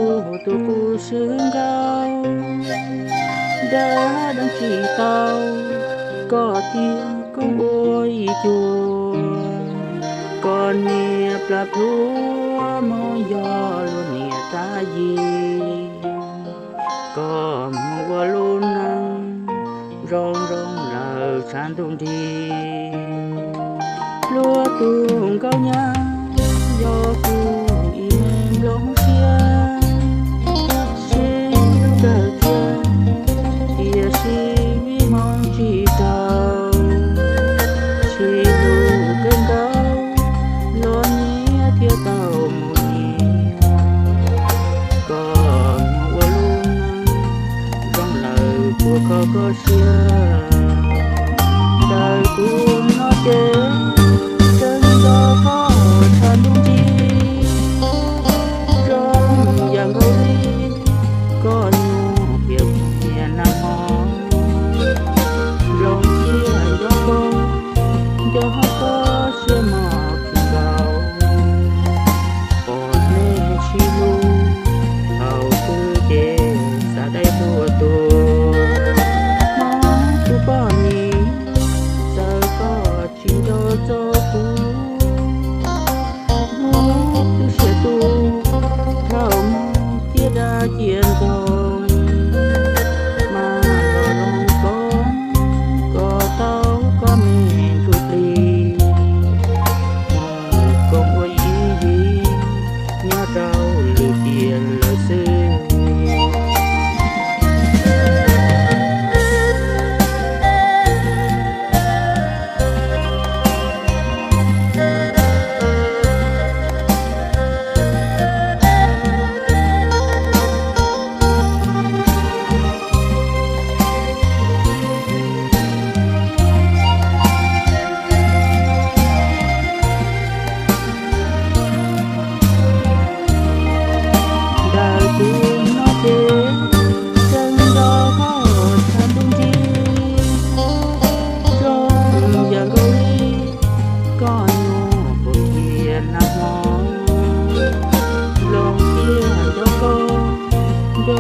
Tus hu tus qub swb nkaus, dag deev tsis tau, koj thiab koob ua ib cuag. Koj niam plam plhuav mob yog luag niam tag yig, koj mus ua lub neej zoo zoo lawm tshav ntuj nrig. Luag tus nkauj nyab yog kuv ib me nplooj siab, sib hlub kawg kiag, tiam sis vim hmoov tsis tau, sib hlub kawg nkaus, los nyias thiaj tau mus nyias. Koj mus ua lub neej zoo lawm puas kho koj siab. Ntawm kuv no ces tseem nco koj tshav ntuj nrig, zoo yam nkaus li koj nyuag pias pias nag hmo. Nplooj siab nco koj, nco koj siab mos tsis nkaus. Pom nej sib hlub, thaum twg ces xav dai tuag tuag. Hmoob tus poj niam, txawm koj tsis nco txog kuv, hnub twb siav tu, thaum mus ciaj dab ciaj ntxoov, mas los loos koob, koj tau koj me ntsuj plig, mus koom ua ib yig, nyob rau lwm tiam lawm xwb. Ntawm kuv no ces tseem nco koj tshav ntuj nrig, zoo yam nkaus li koj nyuag puas kiag nag hmo. Nplooj siab nco koj, nco